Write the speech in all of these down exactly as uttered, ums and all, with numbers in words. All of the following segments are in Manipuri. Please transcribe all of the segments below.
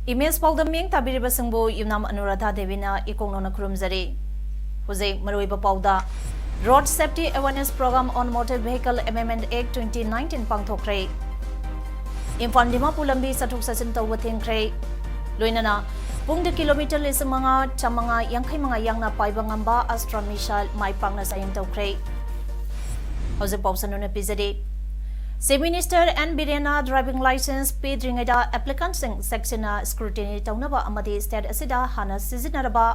Image ꯄꯥꯎꯗꯝ ꯃꯤꯠꯌꯦꯡ ꯇꯥꯕꯤꯔꯤꯕꯁꯤꯡꯕꯨ ꯌꯨꯝꯅꯥꯝ ꯑꯅꯨꯔꯥꯙꯥ ꯗꯦꯕꯤꯅ ꯏꯀꯣꯛꯅꯧꯅ ꯈꯨꯔꯨꯝꯖꯔꯤ꯫ ꯍꯧꯖꯤꯛ ꯃꯔꯨꯑꯣꯏꯕ ꯄꯥꯎꯗ, Road Safety Awareness Program on Motor Vehicle Amendment Act twenty nineteen ꯄꯥꯡꯊꯣꯛꯈ꯭ꯔꯦ꯫ Imphal Dimapur ꯂꯝꯕꯤ ꯆꯠꯊꯣꯛ ꯆꯠꯁꯤꯟ ꯇꯧꯕ ꯊꯤꯡꯈ꯭ꯔꯦ꯫ ꯂꯣꯏꯅꯅ ꯄꯨꯡꯗ ꯀꯤꯂꯣꯃꯤꯇꯔ ꯂꯤꯁꯤꯡ ꯃꯉꯥ ꯆꯥꯃꯉꯥ ꯌꯥꯡꯈꯩ ꯃꯉꯥ ꯌꯥꯡꯅ ꯄꯥꯏꯕ ꯉꯝꯕ Astra missile ꯃꯥꯏ ꯄꯥꯛꯅ ꯆꯥꯛꯌꯦꯡ ꯇꯧꯈ꯭ꯔꯦ꯫ ꯍꯧꯖꯤꯛ ꯄꯥꯎ ꯁꯟꯗꯣꯛꯅ ꯄꯤꯖꯔꯤ꯫ Chief Minister N ꯕꯤꯔꯦꯟꯅ driving licence ꯄꯤꯗ꯭ꯔꯤꯉꯩꯗ applicantꯁꯤꯡ ꯆꯦꯛꯁꯤꯟꯅ scrutiny ꯇꯧꯅꯕ ꯑꯃꯗꯤ state ꯑꯁꯤꯗ ꯍꯥꯟꯅ ꯁꯤꯖꯤꯟꯅꯔꯕ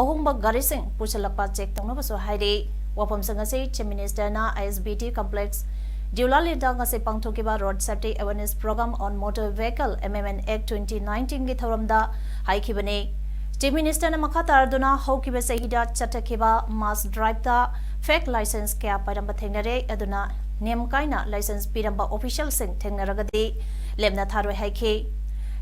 ꯑꯍꯣꯡꯕ ꯒꯥꯔꯤꯁꯤꯡ ꯄꯨꯁꯤꯜꯂꯛꯄ check ꯇꯧꯅꯕꯁꯨ ꯍꯥꯏꯔꯤ꯫ ꯋꯥꯐꯝꯁꯤꯡ ꯑꯁꯤ Chief Ministerꯅ I S B T complex ꯗꯤꯎꯂꯥꯂꯦꯟꯗ ꯉꯁꯤ ꯄꯥꯡꯊꯣꯛꯈꯤꯕ Road Safety Awareness Program on Motor Vehicle Amendment Act twenty nineteenꯒꯤ ꯊꯧꯔꯝꯗ ꯍꯥꯏꯈꯤꯕꯅꯤ꯫ Chief Ministerꯅ ꯃꯈꯥ ꯇꯥꯔꯗꯨꯅ ꯍꯧꯈꯤꯕ ꯆꯍꯤꯗ ꯆꯠꯊꯈꯤꯕ mass driveꯇ fake licence ꯀꯌꯥ ꯄꯥꯏꯔꯝꯕ ꯊꯦꯡꯅꯔꯦ, ꯑꯗꯨꯅ ꯅꯤꯌꯝ ꯀꯥꯏꯅ licence ꯄꯤꯔꯝꯕ officialꯁꯤꯡ ꯊꯦꯡꯅꯔꯒꯗꯤ ꯂꯦꯝꯅ ꯊꯥꯔꯣꯏ ꯍꯥꯏꯈꯤ꯫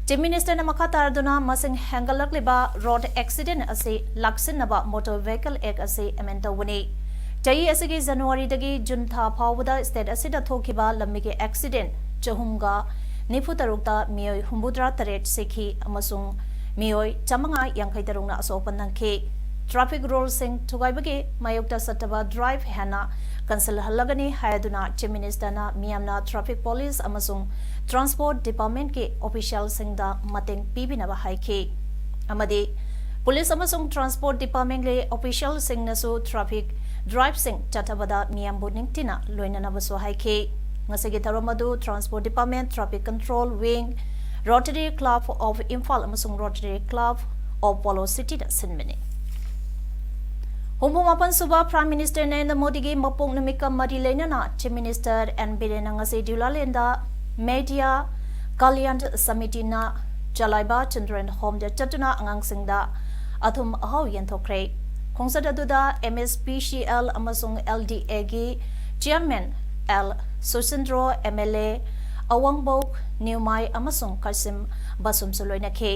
Chief Ministerꯅ ꯃꯈꯥ ꯇꯥꯔꯗꯨꯅ ꯃꯁꯤꯡ ꯍꯦꯟꯒꯠꯂꯛꯂꯤꯕ road accident ꯑꯁꯤ ꯂꯥꯛꯁꯤꯟꯅꯕ Motor Vehicle Act ꯑꯁꯤ amend ꯇꯧꯕꯅꯤ꯫ ꯆꯍꯤ ꯑꯁꯤꯒꯤ Januaryꯗꯒꯤ June ꯊꯥ ꯐꯥꯎꯕꯗ state ꯑꯁꯤꯗ ꯊꯣꯛꯈꯤꯕ ꯂꯝꯕꯤꯒꯤ accident ꯆꯍꯨꯝꯒ ꯅꯤꯐꯨ ꯇꯔꯨꯛꯇ ꯃꯤꯑꯣꯏ ꯍꯨꯝꯐꯨꯇꯔꯥ ꯇꯔꯦꯠ ꯁꯤꯈꯤ ꯑꯃꯁꯨꯡ ꯃꯤꯑꯣꯏ ꯆꯥꯃꯉꯥ ꯌꯥꯡꯈꯩ ꯇꯔꯨꯛꯅ ꯑꯁꯣꯛ ꯑꯄꯟ ꯅꯪꯈꯤ꯫ Traffic ruleꯁꯤꯡ ꯊꯨꯒꯥꯏꯕꯒꯤ ꯃꯥꯌꯣꯛꯇ ꯆꯠꯇꯕ drive ꯍꯦꯟꯅ ꯀꯟꯁꯤꯜꯍꯜꯂꯒꯅꯤ ꯍꯥꯏꯗꯨꯅ Chief Ministerꯅ ꯃꯤꯌꯥꯝꯅ traffic police ꯑꯃꯁꯨꯡ transport departmentꯀꯤ officialꯁꯤꯡꯗ ꯃꯇꯦꯡ ꯄꯤꯕꯤꯅꯕ ꯍꯥꯏꯈꯤ꯫ ꯑꯃꯗꯤ police ꯑꯃꯁꯨꯡ transport departmentꯀꯤ officialꯁꯤꯡꯅꯁꯨ traffic driveꯁꯤꯡ ꯆꯠꯊꯕꯗ ꯃꯤꯌꯥꯝꯕꯨ ꯅꯤꯡꯊꯤꯅ ꯂꯣꯏꯅꯅꯕꯁꯨ ꯍꯥꯏꯈꯤ꯫ ꯉꯁꯤꯒꯤ ꯊꯧꯔꯝ ꯑꯗꯨ Transport Department, Traffic Control Wing, Rotary Club of Imphal ꯑꯃꯁꯨꯡ Rotary Club of Polo Cityꯗ ꯁꯤꯟꯕꯅꯤ꯫ ꯍꯨꯝꯐꯨ ꯃꯥꯄꯟ ꯁꯨꯕ Prime Minister ꯅꯔꯦꯟꯗ꯭ꯔ ꯃꯣꯗꯤꯒꯤ ꯃꯄꯣꯛ ꯅꯨꯃꯤꯠꯀ ꯃꯔꯤ ꯂꯩꯅꯅ Chief Minister N ꯕꯤꯔꯦꯟꯅ ꯉꯁꯤ ꯗꯤꯎꯂꯥꯂꯦꯟꯗ media ꯀꯥꯂꯤꯌꯥꯟ ꯁꯃꯤꯇꯤꯅ ꯆꯂꯥꯏꯕ ꯆꯤꯜꯗ꯭ꯔꯦꯟ ꯍꯣꯝꯗ ꯆꯠꯇꯨꯅ ꯑꯉꯥꯡꯁꯤꯡꯗ ꯑꯊꯨꯝ ꯑꯍꯥꯎ ꯌꯦꯟꯊꯣꯛꯈ꯭ꯔꯦ꯫ ꯈꯣꯡꯆꯠ ꯑꯗꯨꯗ M S P C L ꯑꯃꯁꯨꯡ L D Aꯒꯤ chairman L ꯁꯨꯁꯤꯟꯗ꯭ꯔꯣ, M L A ꯑꯋꯥꯡꯕꯧ ꯅ꯭ꯌꯨꯃꯥꯏ ꯑꯃꯁꯨꯡ ꯀꯥꯁꯤꯝ ꯕꯥꯁꯨꯝꯁꯨ ꯂꯣꯏꯅꯈꯤ꯫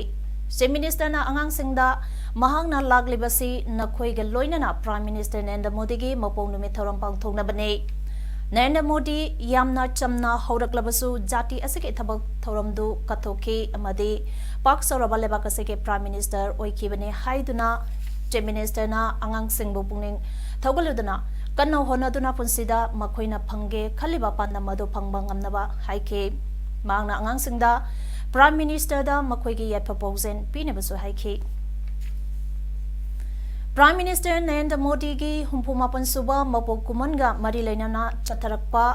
Chief Ministerꯅ ꯑꯉꯥꯡꯁꯤꯡꯗ ꯃꯍꯥꯛꯅ ꯂꯥꯛꯂꯤꯕꯁꯤ ꯅꯈꯣꯏꯒ ꯂꯣꯏꯅꯅ Prime Minister ꯅꯔꯦꯟꯗ꯭ꯔ ꯃꯣꯗꯤꯒꯤ ꯃꯄꯣꯛ ꯅꯨꯃꯤꯠ ꯊꯧꯔꯝ ꯄꯥꯡꯊꯣꯛꯅꯕꯅꯤ꯫ ꯅꯔꯦꯟꯗ꯭ꯔ ꯃꯣꯗꯤ ꯌꯥꯝꯅ ꯆꯝꯅ ꯍꯧꯔꯛꯂꯕꯁꯨ ꯖꯥꯇꯤ ꯑꯁꯤꯒꯤ ꯊꯕꯛ ꯊꯧꯔꯝꯗꯨ ꯀꯠꯊꯣꯛꯈꯤ ꯑꯃꯗꯤ ꯄꯥꯛ ꯆꯥꯎꯔꯕ ꯂꯩꯕꯥꯛ ꯑꯁꯤꯒꯤ Prime Minister ꯑꯣꯏꯈꯤꯕꯅꯤ ꯍꯥꯏꯗꯨꯅ Chief Ministerꯅ ꯑꯉꯥꯡꯁꯤꯡꯕꯨ ꯄꯨꯛꯅꯤꯡ ꯊꯧꯒꯠꯂꯨꯗꯨꯅ ꯀꯟꯅ ꯍꯣꯠꯅꯗꯨꯅ ꯄꯨꯟꯁꯤꯗ ꯃꯈꯣꯏꯅ ꯐꯪꯒꯦ ꯈꯜꯂꯤꯕ ꯄꯥꯟꯗꯝ ꯑꯗꯨ ꯐꯪꯕ ꯉꯝꯅꯕ ꯍꯥꯏꯈꯤ꯫ ꯃꯍꯥꯛꯅ ꯑꯉꯥꯡꯁꯤꯡꯗ Prime Ministerꯗ ꯃꯈꯣꯏꯒꯤ ꯌꯥꯏꯐ ꯄꯥꯎꯖꯦꯜ ꯄꯤꯅꯕꯁꯨ ꯍꯥꯏꯈꯤ꯫ Prime Minister ꯅꯔꯦꯟꯗ꯭ꯔ ꯃꯣꯗꯤꯒꯤ ꯍꯨꯝꯐꯨ ꯃꯥꯄꯟ ꯁꯨꯕ ꯃꯄꯣꯛ ꯀꯨꯝꯑꯣꯟꯒ ꯃꯔꯤ ꯂꯩꯅꯅ ꯆꯠꯊꯔꯛꯄ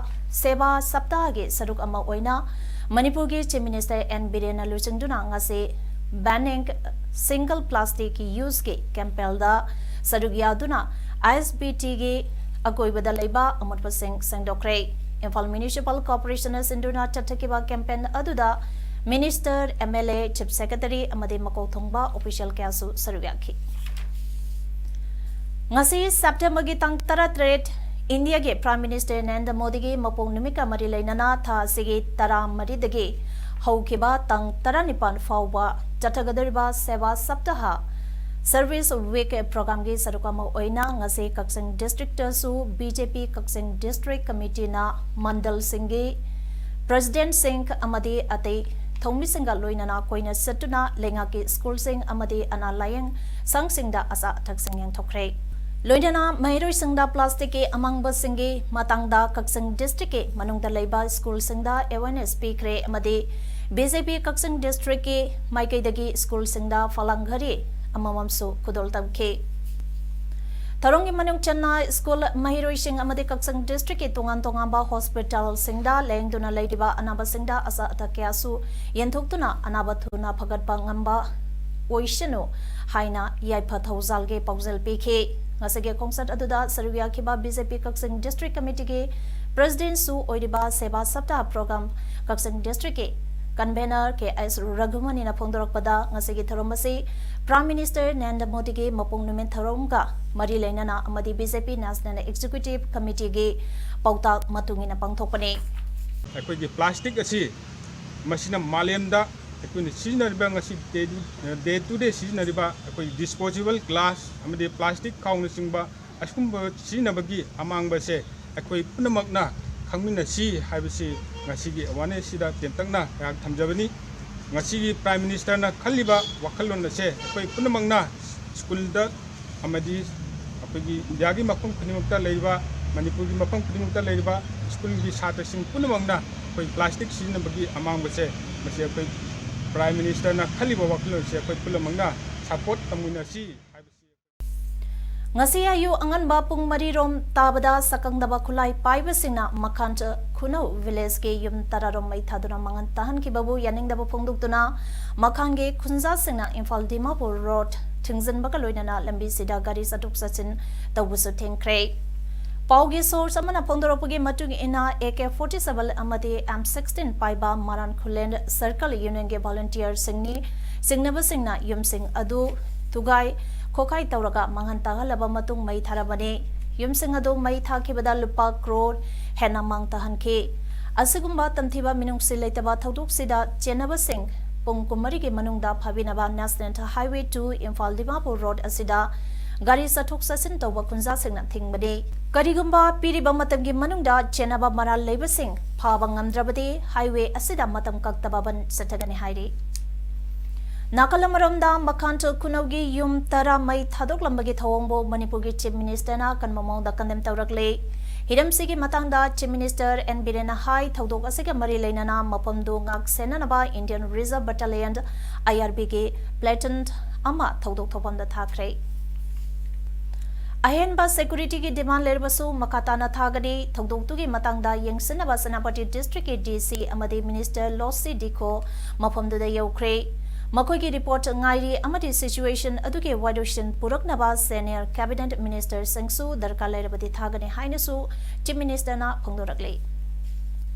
ꯁꯦꯕꯥ ꯁꯞꯇꯥꯍꯒꯤ ꯁꯔꯨꯛ ꯑꯃ ꯑꯣꯏꯅ ꯃꯅꯤꯄꯨꯔꯒꯤ Chief Minister N ꯕꯤꯔꯦꯟꯅ ꯂꯨꯆꯤꯡꯗꯨꯅ ꯉꯁꯤ Banning Single Plastic Useꯀꯤ campaignꯗ ꯁꯔꯨꯛ ꯌꯥꯗꯨꯅ ISBTꯒꯤ ꯑꯀꯣꯏꯕꯗ ꯂꯩꯕ ꯑꯃꯣꯠꯄꯁꯤꯡ ꯁꯦꯡꯗꯣꯛꯈ꯭ꯔꯦ꯫ ꯏꯝꯐꯥꯜ Municipal Corporationꯅ ꯁꯤꯟꯗꯨꯅ ꯆꯠꯊꯈꯤꯕ campaign ꯑꯗꯨꯗ Minister, M L A, Chief Secretary ꯑꯃꯗꯤ ꯃꯀꯣꯛ ꯊꯣꯡꯕ official ꯀꯌꯥꯁꯨ ꯁꯔꯨꯛ ꯌꯥꯈꯤ꯫ ꯉꯁꯤ Septemberꯒꯤ ꯇꯥꯡ ꯇꯔꯥꯇꯔꯦꯠ, ꯏꯟꯗꯤꯌꯥꯒꯤ Prime Minister ꯅꯔꯦꯟꯗ꯭ꯔ ꯃꯣꯗꯤꯒꯤ ꯃꯄꯣꯛ ꯅꯨꯃꯤꯠꯀ ꯃꯔꯤ ꯂꯩꯅꯅ ꯊꯥ ꯑꯁꯤꯒꯤ ꯇꯔꯥꯃꯔꯤꯗꯒꯤ ꯍꯧꯈꯤꯕ ꯇꯥꯡ ꯇꯔꯥꯅꯤꯄꯥꯟ ꯐꯥꯎꯕ ꯆꯠꯊꯒꯗꯧꯔꯤꯕ ꯁꯦꯕꯥ ꯁꯞꯇꯥꯍ Service Week programꯒꯤ ꯁꯔꯨꯛ ꯑꯃ ꯑꯣꯏꯅ ꯉꯁꯤ ꯀꯛꯆꯤꯡ districtꯇꯁꯨ BJP ꯀꯛꯆꯤꯡ district committeeꯅ ꯃꯟꯗꯜꯁꯤꯡꯒꯤ presidentꯁꯤꯡ ꯑꯃꯗꯤ ꯑꯇꯩ ꯊꯧꯃꯤꯁꯤꯡꯒ ꯂꯣꯏꯅꯅ ꯀꯣꯏꯅ ꯆꯠꯇꯨꯅ ꯂꯩꯉꯥꯛꯀꯤ schoolꯁꯤꯡ ꯑꯃꯗꯤ ꯑꯅꯥ ꯂꯥꯌꯦꯡ ꯁꯪꯁꯤꯡꯗ ꯑꯆꯥ ꯑꯊꯛꯁꯤꯡ ꯌꯦꯟꯊꯣꯛꯈ꯭ꯔꯦ꯫ ꯂꯣꯏꯅꯅ ꯃꯍꯩꯔꯣꯏꯁꯤꯡꯗ plasticꯀꯤ ꯑꯃꯥꯡꯕꯁꯤꯡꯒꯤ ꯃꯇꯥꯡꯗ ꯀꯛꯆꯤꯡ districtꯀꯤ ꯃꯅꯨꯡꯗ ꯂꯩꯕ schoolꯁꯤꯡꯗ awareness ꯄꯤꯈ꯭ꯔꯦ ꯑꯃꯗꯤ BJP ꯀꯛꯆꯤꯡ districtꯀꯤ ꯃꯥꯏꯀꯩꯗꯒꯤ schoolꯁꯤꯡꯗ ꯐꯂꯥꯡ ꯘꯔꯤ ꯑꯃꯃꯝꯁꯨ ꯈꯨꯗꯣꯜ ꯇꯝꯈꯤ꯫ ꯊꯧꯔꯝꯒꯤ ꯃꯅꯨꯡ ꯆꯟꯅ school ꯃꯍꯩꯔꯣꯏꯁꯤꯡ ꯑꯃꯗꯤ ꯀꯛꯆꯤꯡ districtꯀꯤ ꯇꯣꯉꯥꯟ ꯇꯣꯉꯥꯟꯕ hospitalꯁꯤꯡꯗ ꯂꯥꯌꯦꯡꯗꯨꯅ ꯂꯩꯔꯤꯕ ꯑꯅꯥꯕꯁꯤꯡꯗ ꯑꯆꯥ ꯑꯊꯛ ꯀꯌꯥꯁꯨ ꯌꯦꯟꯊꯣꯛꯇꯨꯅ ꯑꯅꯥꯕ ꯊꯨꯅ ꯐꯒꯠꯄ ꯉꯝꯕ ꯑꯣꯏꯁꯅꯨ ꯍꯥꯏꯅ ꯌꯥꯏꯐ ꯊꯧꯖꯥꯜꯒꯤ ꯄꯥꯎꯖꯦꯜ ꯄꯤꯈꯤ꯫ ꯉꯁꯤꯒꯤ ꯈꯣꯡꯆꯠ ꯑꯗꯨꯗ ꯁꯔꯨꯛ ꯌꯥꯈꯤꯕ BJP ꯀꯛꯆꯤꯡ district committeeꯒꯤ presidentꯁꯨ ꯑꯣꯏꯔꯤꯕ ꯁꯦꯕꯥ ꯁꯞꯇꯥꯍ program ꯀꯛꯆꯤꯡ districtꯀꯤ Convener ꯀꯦ ꯑꯦꯁ ꯔꯘꯨꯃꯅꯤꯅ ꯐꯣꯡꯗꯣꯔꯛꯄꯗ, ꯉꯁꯤꯒꯤ ꯊꯧꯔꯝ ꯑꯁꯤ Prime Minister ꯅꯔꯦꯟꯗ꯭ꯔ ꯃꯣꯗꯤꯒꯤ ꯃꯄꯣꯛ ꯅꯨꯃꯤꯠ ꯊꯧꯔꯝꯒ ꯃꯔꯤ ꯂꯩꯅꯅ ꯑꯃꯗꯤ B J P National Executive Committeeꯒꯤ ꯄꯥꯎꯇꯥꯛ ꯃꯇꯨꯡ ꯏꯟꯅ ꯄꯥꯡꯊꯣꯛꯄꯅꯤ꯫ ꯑꯩꯈꯣꯏꯒꯤ plastic ꯑꯁꯤ, ꯃꯁꯤꯅ ꯃꯥꯂꯦꯝꯗ ꯑꯩꯈꯣꯏꯅ ꯁꯤꯖꯤꯟꯅꯔꯤꯕ, ꯉꯁꯤ day to, day to day ꯁꯤꯖꯤꯟꯅꯔꯤꯕ ꯑꯩꯈꯣꯏ disposable glass ꯑꯃꯗꯤ plastic ꯈꯥꯎꯅꯆꯤꯡꯕ ꯑꯁꯤꯒꯨꯝꯕ ꯁꯤꯖꯤꯟꯅꯕꯒꯤ ꯑꯃꯥꯡꯕꯁꯦ ꯑꯩꯈꯣꯏ ꯄꯨꯝꯅꯃꯛꯅ ꯈꯪꯃꯤꯟꯅꯁꯤ ꯍꯥꯏꯕꯁꯤ ꯉꯁꯤꯒꯤ awareness ꯁꯤꯗ ꯇꯦꯟꯇꯛꯅ ꯑꯩꯍꯥꯛ ꯊꯝꯖꯕꯅꯤ꯫ ꯉꯁꯤꯒꯤ Prime Ministerꯅ ꯈꯜꯂꯤꯕ ꯋꯥꯈꯜꯂꯣꯟ ꯑꯁꯦ ꯑꯩꯈꯣꯏ ꯄꯨꯝꯅꯃꯛꯅ ꯁ꯭ꯀꯨꯜꯗ ꯑꯃꯗꯤ ꯑꯩꯈꯣꯏꯒꯤ ꯏꯟꯗꯤꯌꯥꯒꯤ ꯃꯐꯝ ꯈꯨꯗꯤꯡꯃꯛꯇ ꯂꯩꯔꯤꯕ, ꯃꯅꯤꯄꯨꯔꯒꯤ ꯃꯐꯝ ꯈꯨꯗꯤꯡꯃꯛꯇ ꯂꯩꯔꯤꯕ ꯁ꯭ꯀꯨꯜꯒꯤ ꯁꯥꯇ꯭ꯔꯁꯤꯡ ꯄꯨꯝꯅꯃꯛꯅ ꯑꯩꯈꯣꯏ plastic ꯁꯤꯖꯤꯟꯅꯕꯒꯤ ꯑꯃꯥꯡꯕꯁꯦ, ꯃꯁꯤ ꯑꯩꯈꯣꯏ Prime Ministerꯅ ꯈꯜꯂꯤꯕ ꯋꯥꯈꯜꯂꯣꯟꯁꯦ ꯑꯩꯈꯣꯏ ꯄꯨꯝꯅꯃꯛꯅ support ꯇꯧꯃꯤꯟꯅꯁꯤ ꯍꯥꯏꯕꯁꯤ꯫ ꯉꯁꯤ ꯑꯌꯨꯛ ꯑꯉꯟꯕ ꯄꯨꯡ ꯃꯔꯤ ꯔꯣꯝ ꯇꯥꯕꯗ ꯁꯛꯈꯪꯗꯕ ꯈꯨꯠꯂꯥꯏ ꯄꯥꯏꯕꯁꯤꯡꯅ ꯃꯈꯥꯟ ꯈꯨꯅꯧ villageꯀꯤ ꯌꯨꯝ ꯇꯔꯥ ꯔꯣꯝ ꯃꯩ ꯊꯥꯗꯨꯅ ꯃꯥꯡꯍꯟ ꯇꯥꯍꯟꯈꯤꯕꯕꯨ ꯌꯥꯅꯤꯡꯗꯕ ꯐꯣꯡꯗꯣꯛꯇꯨꯅ ꯃꯈꯥꯟꯒꯤ ꯈꯨꯟꯖꯥꯁꯤꯡꯅ ꯏꯝꯐꯥꯜ ꯗꯤꯃꯥꯄꯨꯔ road ꯊꯤꯡꯖꯤꯟꯕꯒ ꯂꯣꯏꯅꯅ ꯂꯝꯕꯤꯁꯤꯗ ꯒꯥꯔꯤ ꯆꯠꯊꯣꯛ ꯆꯠꯁꯤꯟ ꯇꯧꯕꯁꯨ ꯊꯤꯡꯈ꯭ꯔꯦ꯫ ꯄꯥꯎꯒꯤ source ꯑꯃꯅ ꯐꯣꯡꯗꯣꯔꯛꯄꯒꯤ ꯃꯇꯨꯡ ꯏꯟꯅ, A K forty seven ꯑꯃꯗꯤ M sixteen ꯄꯥꯏꯕ ꯃꯔꯥꯟ ꯈꯨꯂꯦꯟ circle unionꯒꯤ volunteerꯁꯤꯡꯅꯤ꯫ ꯆꯤꯡꯅꯕꯁꯤꯡꯅ ꯌꯨꯝꯁꯤꯡ ꯑꯗꯨ ꯊꯨꯒꯥꯏ ꯈꯣꯈꯥꯏ ꯇꯧꯔꯒ ꯃꯥꯡꯍꯟ ꯇꯥꯍꯜꯂꯕ ꯃꯇꯨꯡ ꯃꯩ ꯊꯥꯔꯝꯕꯅꯤ꯫ ꯌꯨꯝꯁꯤꯡ ꯑꯗꯨ ꯃꯩ ꯊꯥꯈꯤꯕꯗ ꯂꯨꯄꯥ ꯀ꯭ꯔꯣꯔ ꯍꯦꯟꯅ ꯃꯥꯡ ꯇꯥꯍꯟꯈꯤ꯫ ꯑꯁꯤꯒꯨꯝꯕ ꯇꯝꯊꯤꯕ ꯃꯤꯅꯨꯡꯁꯤ ꯂꯩꯇꯕ ꯊꯧꯗꯣꯛꯁꯤꯗ ꯆꯦꯟꯅꯕꯁꯤꯡ ꯄꯨꯡ ꯀꯨꯟꯃꯔꯤꯒꯤ ꯃꯅꯨꯡꯗ ꯐꯥꯕꯤꯅꯕ National Highway two Imphal Dimapur road ꯑꯁꯤꯗ ꯒꯥꯔꯤ ꯆꯠꯊꯣꯛ ꯆꯠꯁꯤꯟ ꯇꯧꯕ ꯈꯨꯟꯖꯥꯁꯤꯡꯅ ꯊꯤꯡꯕꯅꯤ꯫ ꯀꯔꯤꯒꯨꯝꯕ ꯄꯤꯔꯤꯕ ꯃꯇꯝꯒꯤ ꯃꯅꯨꯡꯗ ꯆꯦꯟꯅꯕ ꯃꯔꯥꯜ ꯂꯩꯕꯁꯤꯡ ꯐꯥꯕ ꯉꯝꯗ꯭ꯔꯕꯗꯤ highway ꯑꯁꯤꯗ ꯃꯇꯝ ꯀꯛꯇꯕ ꯕꯟ ꯆꯠꯊꯒꯅꯤ ꯍꯥꯏꯔꯤ꯫ ꯅꯥꯀꯜ ꯑꯃꯔꯣꯝꯗ ꯃꯈꯥꯟ ꯈꯨꯅꯧꯒꯤ ꯌꯨꯝ ꯇꯔꯥ ꯃꯩ ꯊꯥꯗꯣꯛꯂꯝꯕꯒꯤ ꯊꯧꯑꯣꯡꯕꯨ ꯃꯅꯤꯄꯨꯔꯒꯤ Chief Ministerꯅ ꯑꯀꯟꯕ ꯃꯑꯣꯡꯗ condemn ꯇꯧꯔꯛꯂꯦ꯫ ꯍꯤꯔꯝꯁꯤꯒꯤ ꯃꯇꯥꯡꯗ Chief Minister N ꯕꯤꯔꯦꯟꯅ ꯍꯥꯏ, ꯊꯧꯗꯣꯛ ꯑꯁꯤꯒ ꯃꯔꯤ ꯂꯩꯅꯅ ꯃꯐꯝꯗꯨ ꯉꯥꯛ ꯁꯦꯟꯅꯅꯕ Indian Reserve Battalion, I R Bꯒꯤ platoon ꯑꯃ ꯊꯧꯗꯣꯛ ꯊꯣꯛꯐꯝꯗ ꯊꯥꯈ꯭ꯔꯦ꯫ ꯑꯍꯦꯟꯕ securityꯒꯤ demand ꯂꯩꯔꯕꯁꯨ ꯃꯈꯥ ꯇꯥꯅ ꯊꯥꯒꯅꯤ꯫ ꯊꯧꯗꯣꯛꯇꯨꯒꯤ ꯃꯇꯥꯡꯗ ꯌꯦꯡꯁꯤꯟꯅꯕ ꯁꯦꯅꯥꯄꯇꯤ districtꯀꯤ D C ꯑꯃꯗꯤ Minister ꯂꯣꯁꯤ ꯗꯤꯈꯣ ꯃꯐꯝꯗꯨꯗ ꯌꯧꯈ꯭ꯔꯦ꯫ ꯃꯈꯣꯏꯒꯤ report ꯉꯥꯏꯔꯤ ꯑꯃꯗꯤ situation ꯑꯗꯨꯒꯤ ꯋꯥꯔꯣꯏꯁꯤꯟ ꯄꯨꯔꯛꯅꯕ senior cabinet ministerꯁꯤꯡꯁꯨ ꯗꯔꯀꯥꯔ ꯂꯩꯔꯕꯗꯤ ꯊꯥꯒꯅꯤ ꯍꯥꯏꯅꯁꯨ Chief Ministerꯅ ꯐꯣꯡꯗꯣꯔꯛꯂꯤ꯫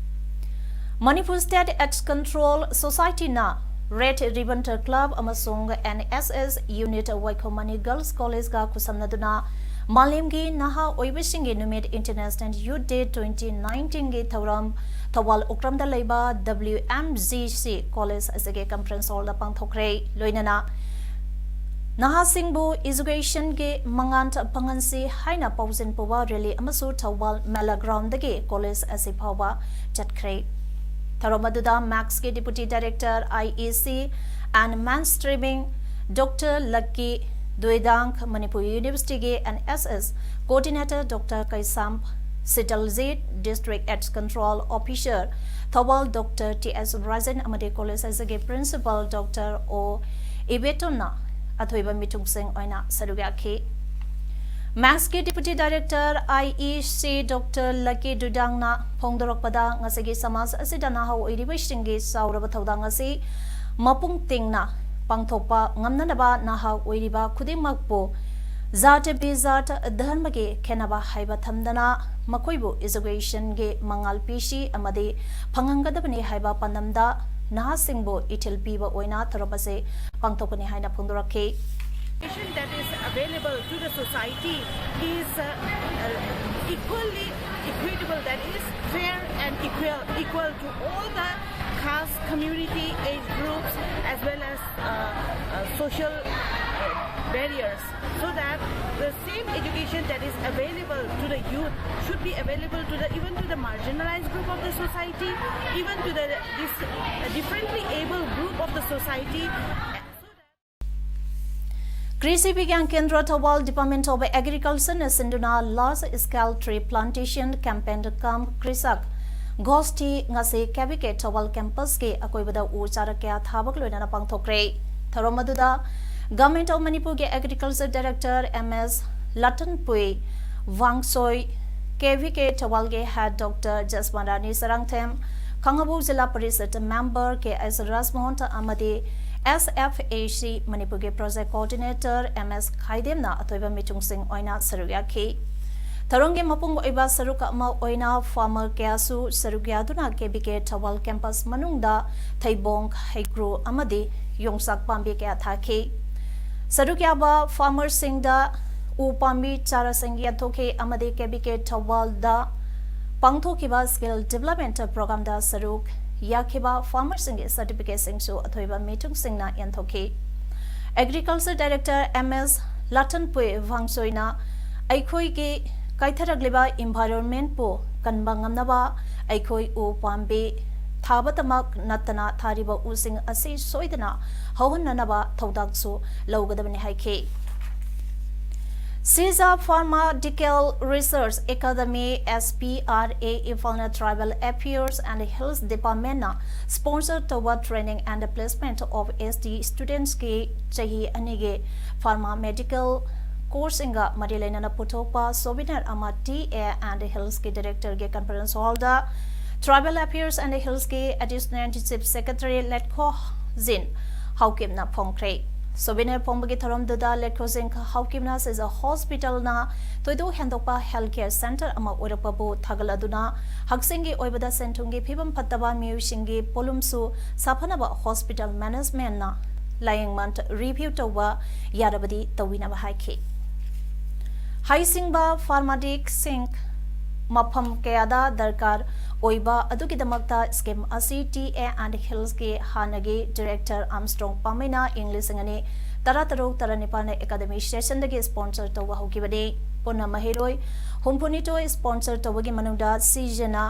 Manipur State AIDS Control Society ꯅ Red Ribbon Club ꯑꯃꯁꯨꯡ N S S Unit ꯋꯥꯏꯈꯣꯝ ꯃꯅꯤ Girls College ꯒ ꯈꯨꯠꯁꯝꯅꯗꯨꯅ ꯃꯥꯂꯦꯝꯒꯤ ꯅꯍꯥ ꯑꯣꯏꯕꯁꯤꯡꯒꯤ ꯅꯨꯃꯤꯠ, International Youth Day twenty nineteen ꯒꯤ ꯊꯧꯔꯝ ꯊꯧꯕꯥꯜ ꯎꯀ꯭ꯔꯝꯗ ꯂꯩꯕ W M G C College ꯑꯁꯤꯒꯤ conference hall ꯗ ꯄꯥꯡꯊꯣꯛꯈ꯭ꯔꯦ꯫ ꯂꯣꯏꯅꯅ ꯅꯍꯥꯁꯤꯡꯕꯨ education ꯒꯤ ꯃꯉꯥꯜ ꯐꯪꯍꯟꯁꯤ ꯍꯥꯏꯅ ꯄꯥꯎꯖꯦꯜ ꯄꯨꯕ rally ꯑꯃꯁꯨ ꯊꯧꯕꯥꯜ ꯃꯦꯂꯥ ground ꯗꯒꯤ college ꯑꯁꯤ ꯐꯥꯎꯕ ꯆꯠꯈ꯭ꯔꯦ꯫ ꯊꯧꯔꯝ ꯑꯗꯨꯗ MACS ꯀꯤ Deputy Director I E C and Mainstreaming Doctor Lucky Duidang, Manipur University ꯒꯤ N S S Coordinator Doctor Kaisam Sitaljit, District AIDS Control Officer Thoubal Doctor T S Rajan ꯑꯃꯗꯤ college ꯑꯁꯤꯒꯤ Principal Doctor O Ibetonꯅ ꯑꯊꯣꯏꯕ ꯃꯤꯊꯨꯡꯁꯤꯡ ꯑꯣꯏꯅ ꯁꯔꯨꯛ ꯌꯥꯈꯤ꯫ MACS ꯀꯤ Deputy Director I E C Doctor Lucky Duidangꯅ ꯐꯣꯡꯗꯣꯔꯛꯄꯗ, ꯉꯁꯤꯒꯤ ꯁꯃꯥꯖ ꯑꯁꯤꯗ ꯅꯍꯥ ꯑꯣꯏꯔꯤꯕꯁꯤꯡꯒꯤ ꯆꯥꯎꯔꯕ ꯊꯧꯗꯥꯡ ꯑꯁꯤ ꯃꯄꯨꯡ ꯇꯤꯡꯅ ꯄꯥꯡꯊꯣꯛꯄ ꯉꯝꯅꯅꯕ ꯅꯍꯥ ꯑꯣꯏꯔꯤꯕ ꯈꯨꯗꯤꯡꯃꯛꯄꯨ ꯖꯥꯠ ꯕꯤꯖꯥꯠ ꯙꯔꯃꯒꯤ ꯈꯦꯟꯅꯕ ꯍꯥꯏꯕ ꯊꯝꯗꯅ ꯃꯈꯣꯏꯕꯨ education ꯒꯤ ꯃꯉꯥꯜ ꯄꯤꯁꯤ ꯑꯃꯗꯤ ꯐꯪꯍꯟꯒꯗꯕꯅꯤ ꯍꯥꯏꯕ ꯄꯥꯟꯗꯝꯗ ꯅꯍꯥꯁꯤꯡꯕꯨ ꯏꯊꯤꯜ ꯄꯤꯕ ꯑꯣꯏꯅ ꯊꯧꯔꯝ ꯑꯁꯤ ꯄꯥꯡꯊꯣꯛꯄꯅꯤ ꯍꯥꯏꯅ ꯐꯣꯡꯗꯣꯔꯛꯈꯤ꯫ Education that is available to the society is uh, uh, equally equitable, that is fair and equal, equal to all the caste, community, age groups, as well as uh, uh, social uh, barriers, so that the same education that is available to the youth should be available to the, even to the marginalized group of the society, even to the dis- differently able group of the society. ꯀ꯭ꯔꯤꯁꯤ ꯕꯤꯒ꯭ꯌꯥꯟ ꯀꯦꯟꯗ꯭ꯔ ꯊꯧꯕꯥꯜ, Department of Agriculture ꯅ ꯁꯤꯟꯗꯨꯅ Large Scale Tree Plantation Campaign cum Krishak ꯒꯣꯁꯊꯤ ꯉꯁꯤ ꯀꯦ ꯚꯤ ꯀꯦ ꯊꯧꯕꯥꯜ campus ꯀꯤ ꯑꯀꯣꯏꯕꯗ ꯎ ꯆꯥꯔ ꯀꯌꯥ ꯊꯥꯕꯒ ꯂꯣꯏꯅꯅ ꯄꯥꯡꯊꯣꯛꯈ꯭ꯔꯦ꯫ ꯊꯧꯔꯝ ꯑꯗꯨꯗ Government of Manipur ꯒꯤ Agriculture Director M S ꯂꯇꯟꯄꯨꯏ ꯋꯥꯡꯁꯣꯏ, ꯀꯦ ꯚꯤ ꯀꯦ ꯊꯧꯕꯥꯜꯒꯤ Head Doctor ꯖꯁꯋꯟ ꯔꯥꯅꯤ ꯁꯔꯥꯡꯊꯦꯝ, ꯈꯥꯉꯕꯣꯛ ꯖꯤꯂꯥ ꯄꯔꯤꯁꯠ member ꯀꯦ ꯑꯦꯁ ꯔꯥꯖꯃꯣꯍꯟ ꯑꯃꯗꯤ S F A C ꯃꯅꯤꯄꯨꯔꯒꯤ Project Coordinator M S ꯈꯥꯏꯗꯦꯝꯅ ꯑꯊꯣꯏꯕ ꯃꯤꯊꯨꯡꯁꯤꯡ ꯑꯣꯏꯅ ꯁꯔꯨꯛ ꯌꯥꯈꯤ꯫ ꯊꯧꯔꯝꯒꯤ ꯃꯄꯨꯡ ꯑꯣꯏꯕ ꯁꯔꯨꯛ ꯑꯃ ꯑꯣꯏꯅ farmer ꯀꯌꯥꯁꯨ ꯁꯔꯨꯛ ꯌꯥꯗꯨꯅ ꯀꯦ ꯕꯤ ꯀꯦ ꯊꯧꯕꯥꯜ campus ꯃꯅꯨꯡꯗ ꯊꯩꯕꯣꯡ, ꯍꯩꯀ꯭ꯔꯨ ꯑꯃꯗꯤ ꯌꯣꯡꯆꯥꯛ ꯄꯥꯝꯕꯤ ꯀꯌꯥ ꯊꯥꯈꯤ꯫ ꯁꯔꯨꯛ ꯌꯥꯕ farmerꯁꯤꯡꯗ ꯎ ꯄꯥꯝꯕꯤ ꯆꯥꯔꯥꯁꯤꯡ ꯌꯦꯟꯊꯣꯛꯈꯤ ꯑꯃꯗꯤ ꯀꯦ ꯕꯤ ꯀꯦ ꯊꯧꯕꯥꯜꯗ ꯄꯥꯡꯊꯣꯛꯈꯤꯕ skill development programꯗ ꯁꯔꯨꯛ ꯌꯥꯈꯤꯕ farmerꯁꯤꯡꯒꯤ certificateꯁꯤꯡꯁꯨ ꯑꯊꯣꯏꯕ ꯃꯤꯊꯨꯡꯁꯤꯡꯅ ꯌꯦꯟꯊꯣꯛꯈꯤ꯫ Agriculture Director ꯑꯦꯝ ꯑꯦꯁ ꯂꯥꯇꯟꯄꯨꯏ ꯋꯥꯡꯁꯣꯏꯅ ꯑꯩꯈꯣꯏꯒꯤ ꯀꯥꯏꯊꯔꯛꯂꯤꯕ environmentꯄꯨ ꯀꯟꯕ ꯉꯝꯅꯕ ꯑꯩꯈꯣꯏ ꯎ ꯄꯥꯝꯕꯤ ꯊꯥꯕꯇꯃꯛ ꯅꯠꯇꯅ ꯊꯥꯔꯤꯕ ꯎꯁꯤꯡ ꯑꯁꯤ ꯁꯣꯏꯗꯅ ꯍꯧꯍꯟꯅꯅꯕ ꯊꯧꯗꯥꯡꯁꯨ ꯂꯧꯒꯗꯕꯅꯤ ꯍꯥꯏꯈꯤ꯫ Sija Pharmaceutical Research Academy, S P R A, ꯏꯝꯐꯥꯜꯅ Tribal Affairs and Hills Departmentꯅ sponsor ꯇꯧꯕ Training and Placement of S T Studentsꯀꯤ ꯆꯍꯤ ꯑꯅꯤꯒꯤ pharma medical courseꯁꯤꯡꯒ ꯃꯔꯤ ꯂꯩꯅꯅ ꯄꯨꯊꯣꯛꯄ souvenir ꯑꯃ T A and Hillsꯀꯤ Directorꯒꯤ conference hallꯗ Tribal Affairs and Hillsꯀꯤ Additional Chief Secretary ꯂꯦꯠꯈꯣ jean ꯍꯥꯎꯀꯤꯞꯅ ꯐꯣꯡꯈ꯭ꯔꯦ꯫ Souvenir ꯐꯣꯡꯕꯒꯤ ꯊꯧꯔꯝꯗꯨꯗ ꯂꯦꯠꯈꯣ ꯖꯤꯟ ꯍꯥꯎꯀꯤꯞꯅ Sija Hospitalꯅ ꯊꯣꯏꯗꯣꯛ ꯍꯦꯟꯗꯣꯛꯄ health care center ꯑꯃ ꯑꯣꯏꯔꯛꯄꯕꯨ ꯊꯥꯒꯠꯂꯗꯨꯅ ꯍꯛꯁꯦꯜꯒꯤ ꯑꯣꯏꯕꯗ ꯁꯦꯟ-ꯊꯨꯝꯒꯤ ꯐꯤꯕꯝ ꯐꯠꯇꯕ ꯃꯤꯑꯣꯏꯁꯤꯡꯒꯤ ꯄꯣꯠꯂꯨꯝꯁꯨ ꯁꯥꯐꯅꯕ hospital managementꯅ ꯂꯥꯌꯦꯡꯃꯟ review ꯇꯧꯕ ꯌꯥꯔꯕꯗꯤ ꯇꯧꯕꯤꯅꯕ ꯍꯥꯏꯈꯤ꯫ ꯍꯩꯁꯤꯡꯕ pharmacistꯁꯤꯡ ꯃꯐꯝ ꯀꯌꯥꯗ ꯗꯔꯀꯥꯔ ꯑꯣꯏꯕ ꯑꯗꯨꯒꯤꯗꯃꯛꯇ scheme ꯑꯁꯤ T A and Hillsꯀꯤ ꯍꯥꯟꯅꯒꯤ Director Armstrong ꯄꯥꯝꯃꯩꯅ ꯏꯪ ꯂꯤꯁꯤꯡ ꯑꯅꯤ ꯇꯔꯥꯇꯔꯨꯛ ꯇꯔꯥꯅꯤꯄꯥꯟ academic sessionꯗꯒꯤ sponsor ꯇꯧꯕ ꯍꯧꯈꯤꯕꯅꯤ꯫ ꯄꯨꯟꯅ ꯃꯍꯩꯔꯣꯏ ꯍꯨꯝꯐꯨꯅꯤꯊꯣꯏ sponsor ꯇꯧꯕꯒꯤ ꯃꯅꯨꯡꯗ Sijaꯅ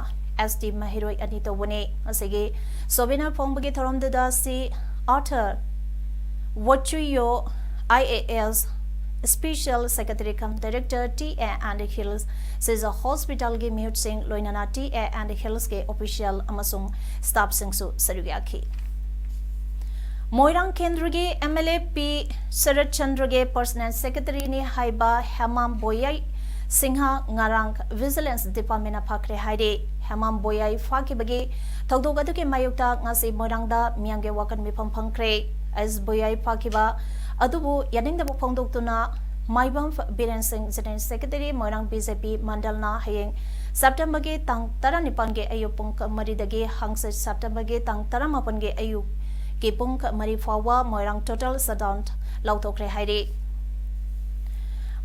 S T ꯃꯍꯩꯔꯣꯏ ꯑꯅꯤ ꯇꯧꯕꯅꯤ꯫ ꯑꯁꯤꯒꯤ souvenir ꯐꯣꯡꯕꯒꯤ ꯊꯧꯔꯝꯗꯨꯗ C Arthur Wachuyo, I A S, Special Secretary cum Director, T A and Hills, Sija Hospitalꯒꯤ ꯃꯤꯍꯨꯠꯁꯤꯡ, ꯂꯣꯏꯅꯅ T A and Hillsꯀꯤ official ꯑꯃꯁꯨꯡ staffꯁꯤꯡꯁꯨ ꯁꯔꯨꯛ ꯌꯥꯈꯤ꯫ ꯃꯣꯏꯔꯥꯡ ꯀꯦꯟꯗ꯭ꯔꯒꯤ M L A P shirt ꯆꯟꯗ꯭ꯔꯒꯤ personal secretaryꯅꯤ ꯍꯥꯏꯕ ꯍꯦꯃꯥꯝ ꯕꯣꯌꯥꯏ ꯁꯤꯡꯍ ꯉꯔꯥꯡ Vigilance Departmentꯅ ꯐꯥꯈ꯭ꯔꯦ ꯍꯥꯏꯔꯤ꯫ ꯍꯦꯃꯥꯝ ꯕꯣꯌꯥꯏ ꯐꯥꯈꯤꯕꯒꯤ ꯊꯧꯗꯣꯛ ꯑꯗꯨꯒꯤ ꯃꯥꯌꯣꯛꯇ ꯉꯁꯤ ꯃꯣꯏꯔꯥꯡꯗ ꯃꯤꯌꯥꯝꯒꯤ ꯋꯥꯀꯟ ꯃꯤꯐꯝ ꯐꯪꯈ꯭ꯔꯦ꯫ ꯑꯦꯁ ꯕꯣꯌꯥꯏ ꯐꯥꯈꯤꯕ ꯑꯗꯨꯕꯨ ꯌꯥꯅꯤꯡꯗꯕ ꯐꯣꯡꯗꯣꯛꯇꯨꯅ ꯃꯥꯏꯕꯝ ꯕꯤꯔꯦꯟ ꯁꯤꯡ, General Secretary, ꯃꯣꯏꯔꯥꯡ B J P ꯃꯟꯗꯜꯅ ꯍꯌꯦꯡ September ꯒꯤ ꯇꯥꯡ ꯇꯔꯥꯅꯤꯄꯥꯟꯒꯤ ꯑꯌꯨꯛ ꯄꯨꯡ ꯃꯔꯤꯗꯒꯤ ꯍꯪꯆꯤꯠ September ꯒꯤ ꯇꯥꯡ ꯇꯔꯥꯃꯥꯄꯟꯒꯤ ꯑꯌꯨꯛꯀꯤ ꯄꯨꯡ ꯃꯔꯤ ꯐꯥꯎꯕ ꯃꯣꯏꯔꯥꯡ total shutdown ꯂꯥꯎꯊꯣꯛꯈ꯭ꯔꯦ ꯍꯥꯏꯔꯤ꯫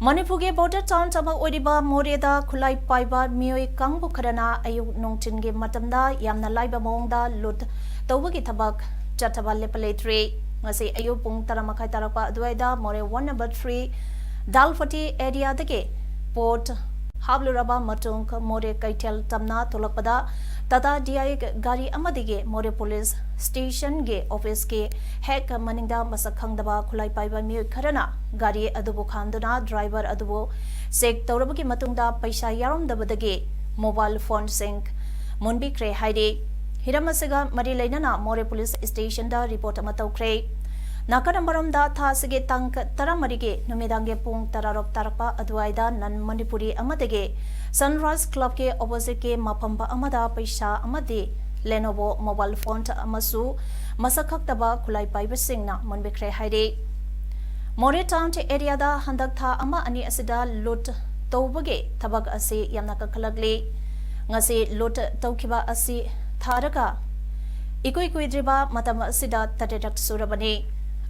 ꯃꯅꯤꯄꯨꯔꯒꯤ border town ꯑꯃ ꯑꯣꯏꯔꯤꯕ ꯃꯣꯔꯦꯗ ꯈꯨꯠꯂꯥꯏ ꯄꯥꯏꯕ ꯃꯤꯑꯣꯏ ꯀꯥꯡꯕꯨ ꯈꯔꯅ ꯑꯌꯨꯛ ꯅꯨꯡꯊꯤꯟꯒꯤ ꯃꯇꯝꯗ ꯌꯥꯝꯅ ꯂꯥꯏꯕ ꯃꯑꯣꯡꯗ loot ꯇꯧꯕꯒꯤ ꯊꯕꯛ ꯆꯠꯊꯕ ꯂꯦꯞꯄ ꯂꯩꯇ꯭ꯔꯤ꯫ ꯉꯁꯤ ꯑꯌꯨꯛ ꯄꯨꯡ ꯇꯔꯥ ꯃꯈꯥꯏ ꯇꯥꯔꯛꯄ ꯑꯗꯨꯋꯥꯏꯗ ꯃꯣꯔꯦ one number three ꯗꯥꯜꯐꯇꯤ area ꯗꯒꯤ ꯄꯣꯠ ꯍꯥꯞꯂꯨꯔꯕ ꯃꯇꯨꯡ ꯃꯣꯔꯦ ꯀꯩꯊꯦꯜ ꯇꯝꯅ ꯊꯣꯛꯂꯛꯄꯗ Tata D I ꯒꯥꯔꯤ ꯑꯃꯗꯒꯤ ꯃꯣꯔꯦ police station ꯒꯤ office ꯀꯤ ꯍꯦꯛ ꯃꯅꯤꯡꯗ ꯃꯁꯛ ꯈꯪꯗꯕ ꯈꯨꯠꯂꯥꯏ ꯄꯥꯏꯕ ꯃꯤꯑꯣꯏ ꯈꯔꯅ ꯒꯥꯔꯤ ꯑꯗꯨꯕꯨ ꯈꯥꯝꯗꯨꯅ driver ꯑꯗꯨꯕꯨ check ꯇꯧꯔꯕꯒꯤ ꯃꯇꯨꯡꯗ ꯄꯩꯁꯥ ꯌꯥꯎꯔꯝꯗꯕꯗꯒꯤ mobile phone ꯁꯤꯡ ꯃꯨꯟꯕꯤꯈ꯭ꯔꯦ ꯍꯥꯏꯔꯤ꯫ ꯍꯤꯔꯝ ꯑꯁꯤꯒ ꯃꯔꯤ ꯂꯩꯅꯅ ꯃꯣꯔꯦ police station ꯗ report ꯑꯃ ꯇꯧꯈ꯭ꯔꯦ꯫ ꯅꯥꯀꯟ ꯑꯃꯔꯣꯝꯗ ꯊꯥ ꯑꯁꯤꯒꯤ ꯇꯥꯡ ꯇꯔꯥꯃꯔꯤꯒꯤ ꯅꯨꯃꯤꯗꯥꯡꯒꯤ ꯄꯨꯡ ꯇꯔꯥꯔꯣꯝ ꯇꯥꯔꯛꯄ ꯑꯗꯨꯋꯥꯏꯗ non Manipuri ꯑꯃꯗꯒꯤ Sunrise Club ꯀꯤ opposite ꯀꯤ ꯃꯐꯝ ꯑꯃꯗ ꯄꯩꯁꯥ ꯑꯃꯗꯤ Lenovo mobile phone ꯑꯃꯁꯨ ꯃꯁꯛ ꯈꯪꯗꯕ ꯈꯨꯠꯂꯥꯏ ꯄꯥꯏꯕꯁꯤꯡꯅ ꯃꯨꯟꯕꯤꯈ꯭ꯔꯦ ꯍꯥꯏꯔꯤ꯫ ꯃꯣꯔꯦ town area ꯗ ꯍꯟꯗꯛ ꯊꯥ ꯑꯃ ꯑꯅꯤ ꯑꯁꯤꯗ loot ꯇꯧꯕꯒꯤ ꯊꯕꯛ ꯑꯁꯤ ꯌꯥꯝꯅ ꯀꯟꯈꯠꯂꯛꯂꯤ꯫ ꯉꯁꯤ loot ꯇꯧꯈꯤꯕ ꯑꯁꯤ ꯊꯥꯔꯒ ꯏꯀꯨꯏ ꯀꯨꯏꯗ꯭ꯔꯤꯕ ꯃꯇꯝ ꯑꯁꯤꯗ ꯇꯔꯦꯠꯔꯛ ꯁꯨꯔꯕꯅꯤ꯫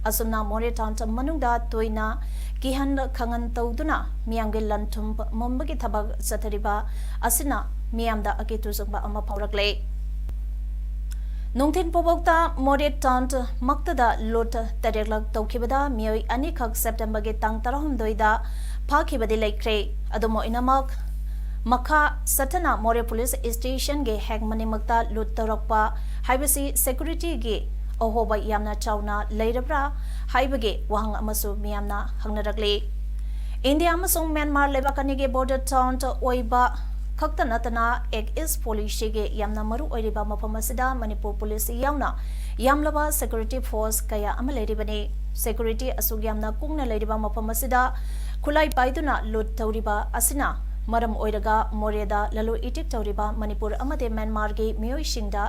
ꯑꯁꯨꯝꯅ ꯃꯣꯔꯦ town ꯃꯅꯨꯡꯗ ꯇꯣꯏꯅ ꯀꯤꯍꯟ ꯈꯪꯍꯟ ꯇꯧꯗꯨꯅ ꯃꯤꯌꯥꯝꯒꯤ ꯂꯟ ꯊꯨꯝ ꯃꯨꯟꯕꯒꯤ ꯊꯕꯛ ꯆꯠꯊꯔꯤꯕ ꯑꯁꯤꯅ ꯃꯤꯌꯥꯝꯗ ꯑꯀꯤꯕ ꯇꯨꯖꯨꯡꯕ ꯑꯃ ꯐꯥꯎꯔꯛꯂꯦ꯫ ꯅꯨꯡꯊꯤꯜ ꯄꯨꯡꯐꯥꯎꯗ ꯃꯣꯔꯦ town ꯃꯛꯇꯗ loot ꯇꯔꯦꯠꯂꯛ ꯇꯧꯈꯤꯕꯗ ꯃꯤꯑꯣꯏ ꯑꯅꯤꯈꯛ September ꯒꯤ ꯇꯥꯡ ꯇꯔꯥꯍꯨꯝꯗꯣꯏꯗ ꯐꯥꯈꯤꯕꯗꯤ ꯂꯩꯈ꯭ꯔꯦ꯫ ꯑꯗꯨꯝ ꯑꯣꯏꯅꯃꯛ, ꯃꯈꯥ ꯆꯠꯊꯅ ꯃꯣꯔꯦ police station ꯒꯤ ꯍꯦꯛ ꯃꯅꯤꯡꯃꯛꯇ loot ꯇꯧꯔꯛꯄ ꯍꯥꯏꯕꯁꯤ security ꯒꯤ ꯑꯍꯣꯕ ꯌꯥꯝꯅ ꯆꯥꯎꯅ ꯂꯩꯔꯕ꯭ꯔꯥ ꯍꯥꯏꯕꯒꯤ ꯋꯥꯍꯪ ꯑꯃꯁꯨ ꯃꯤꯌꯥꯝꯅ ꯍꯪꯅꯔꯛꯂꯤ꯫ ꯏꯟꯗꯤꯌꯥ ꯑꯃꯁꯨꯡ ꯃ꯭ꯌꯥꯟꯃꯥꯔ ꯂꯩꯕꯥꯛ ꯑꯅꯤꯒꯤ border town ꯑꯣꯏꯕ ꯈꯛꯇ ꯅꯠꯇꯅ Act East policy ꯒꯤ ꯌꯥꯝꯅ ꯃꯔꯨ ꯑꯣꯏꯔꯤꯕ ꯃꯐꯝ ꯑꯁꯤꯗ ꯃꯅꯤꯄꯨꯔ police ꯌꯥꯎꯅ ꯌꯥꯝꯂꯕ security force ꯀꯌꯥ ꯑꯃ ꯂꯩꯔꯤꯕꯅꯤ꯫ Security ꯑꯁꯨꯛ ꯌꯥꯝꯅ ꯀꯨꯡꯅ ꯂꯩꯔꯤꯕ ꯃꯐꯝ ꯑꯁꯤꯗ ꯈꯨꯠꯂꯥꯏ ꯄꯥꯏꯗꯨꯅ loot ꯇꯧꯔꯤꯕ ꯑꯁꯤꯅ ꯃꯔꯝ ꯑꯣꯏꯔꯒ ꯃꯣꯔꯦꯗ ꯂꯂꯣꯟ ꯏꯇꯤꯛ ꯇꯧꯔꯤꯕ ꯃꯅꯤꯄꯨꯔ ꯑꯃꯗꯤ ꯃ꯭ꯌꯥꯟꯃꯥꯔꯒꯤ ꯃꯤꯑꯣꯏꯁꯤꯡꯗ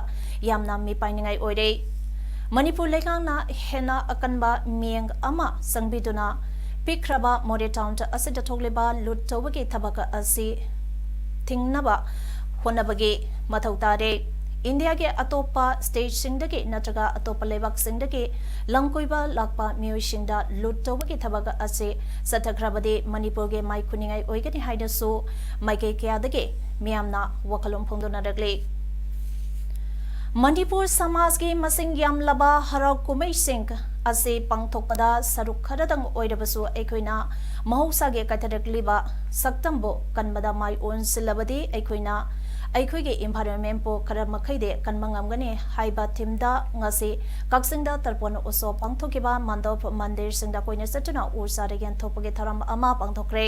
ꯌꯥꯝꯅ ꯃꯤꯄꯥꯏꯅꯤꯡꯉꯥꯏ ꯑꯣꯏꯔꯦ꯫ ꯃꯅꯤꯄꯨꯔ ꯂꯩꯉꯥꯛꯅ ꯍꯦꯟꯅ ꯑꯀꯟꯕ ꯃꯤꯠꯌꯦꯡ ꯑꯃ ꯆꯪꯕꯤꯗꯨꯅ ꯄꯤꯛꯈ꯭ꯔꯕ ꯃꯣꯔꯦ ꯇꯥꯎꯟ ꯑꯁꯤꯗ ꯊꯣꯛꯂꯤꯕ ꯂꯨꯠ ꯇꯧꯕꯒꯤ ꯊꯕꯛ ꯑꯁꯤ ꯊꯤꯡꯅꯕ ꯍꯣꯠꯅꯕꯒꯤ ꯃꯊꯧ ꯇꯥꯔꯦ꯫ ꯏꯟꯗꯤꯌꯥꯒꯤ ꯑꯇꯣꯞꯄ ꯁ꯭ꯇꯦꯠꯁꯤꯡꯗꯒꯤ ꯅꯠꯇ꯭ꯔꯒ ꯑꯇꯣꯞꯄ ꯂꯩꯕꯥꯛꯁꯤꯡꯗꯒꯤ ꯂꯝꯀꯣꯏꯕ ꯂꯥꯛꯄ ꯃꯤꯑꯣꯏꯁꯤꯡꯗ ꯂꯨꯠ ꯇꯧꯕꯒꯤ ꯊꯕꯛ ꯑꯁꯤ ꯆꯠꯊꯈ꯭ꯔꯕꯗꯤ ꯃꯅꯤꯄꯨꯔꯒꯤ ꯃꯥꯏ ꯈꯨꯅꯤꯡꯉꯥꯏ ꯑꯣꯏꯒꯅꯤ ꯍꯥꯏꯅꯁꯨ ꯃꯥꯏꯀꯩ ꯀꯌꯥꯗꯒꯤ ꯃꯤꯌꯥꯝꯅ ꯋꯥꯈꯜꯂꯣꯟ ꯐꯣꯡꯗꯣꯛꯅꯔꯛꯂꯤ꯫ ꯃꯅꯤꯄꯨꯔ ꯁꯃꯥꯖꯀꯤ ꯃꯁꯤꯡ ꯌꯥꯝꯂꯕ ꯍꯔꯥꯎ ꯀꯨꯝꯍꯩꯁꯤꯡ ꯑꯁꯤ ꯄꯥꯡꯊꯣꯛꯄꯗ ꯁꯔꯨꯛ ꯈꯔꯗꯪ ꯑꯣꯏꯔꯕꯁꯨ ꯑꯩꯈꯣꯏꯅ ꯃꯍꯧꯁꯥꯒꯤ ꯀꯥꯏꯊꯔꯛꯂꯤꯕ ꯁꯛꯇꯝꯕꯨ ꯀꯟꯕꯗ ꯃꯥꯏ ꯑꯣꯟꯁꯤꯜꯂꯕꯗꯤ ꯑꯩꯈꯣꯏꯅ ꯑꯩꯈꯣꯏꯒꯤ environmentꯄꯨ ꯈꯔ ꯃꯈꯩꯗꯤ ꯀꯟꯕ ꯉꯝꯒꯅꯤ ꯍꯥꯏꯕ themeꯗ ꯉꯁꯤ ꯀꯛꯆꯤꯡꯗ ꯇꯔꯄꯣꯟ ꯎꯠꯁꯣꯞ ꯄꯥꯡꯊꯣꯛꯈꯤꯕ ꯃꯟꯗꯞ ꯃꯟꯗꯤꯔꯁꯤꯡꯗ ꯀꯣꯏꯅ ꯆꯠꯇꯨꯅ ꯎ ꯆꯥꯔ ꯌꯦꯟꯊꯣꯛꯄꯒꯤ ꯊꯧꯔꯝ ꯑꯃ ꯄꯥꯡꯊꯣꯛꯈ꯭ꯔꯦ꯫